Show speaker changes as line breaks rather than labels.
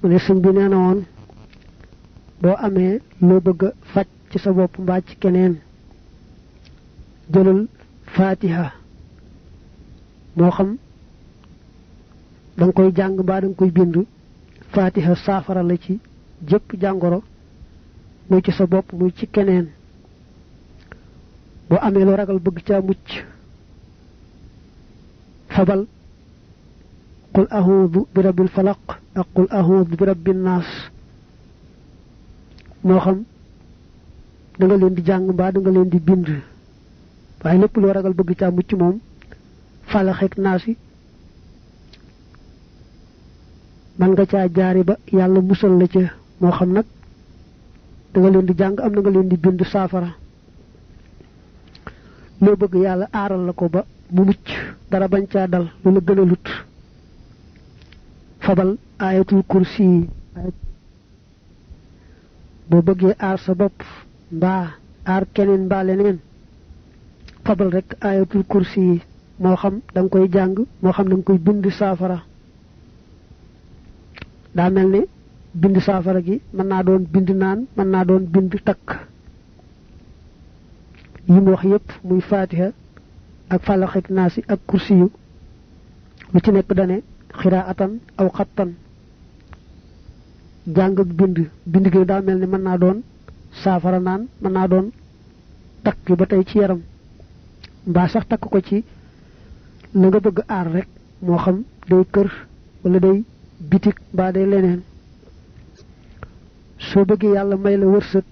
mu ne sëñ bi nee na woon boo amee loo bëgg a faj ci sa bopp mbaa ci keneen jëlal fatiha moo xam danga koy jàng mbaa danga koy bind fatiha saafara la ci jëpp jàngoro muy ci sa bopp muy ci keneen boo amee loo ragal bëgg caa mucc fabal qul a'udhu bi rabbil falaq ak qul a'udhu bi rabbin nas moo xam da nga leen di jàng mbaa da nga leen di bind waaye lépp loo ragal bëgg caa mucc moom falax ak naasi man nga caa jaari ba yàlla musal la ca moo xam nag da nga leen di jàng am na nga leen di bind saafara loo bëgg yàlla aaral la ko ba mu mucc dara bañ caa dal lu la gën a lut fabal ayatul kursi boo bëggee aar sa bopp mbaa aar keneen mbaa leneen fabal rek ayatul kursi moo xam da nga koy jàng moo xam da nga koy bind saafara daa mel ne bind saafara gi mën naa doon bind naan mën naa doon bind takk yi mu wax yépp muy fatiha ak falax ak naasi ak kursi yu lu ci nekk dane xiraatan aw xattan jàng ak bind gi daa mel ne mën naa doon saafara naan mën naa doon takk ba tey ci yaram mbaa sax takk ko ci la nga bëgg aar rek moo xam day kër wala day bitik mbaa day leneen soo bëggee yàlla may la wërsëg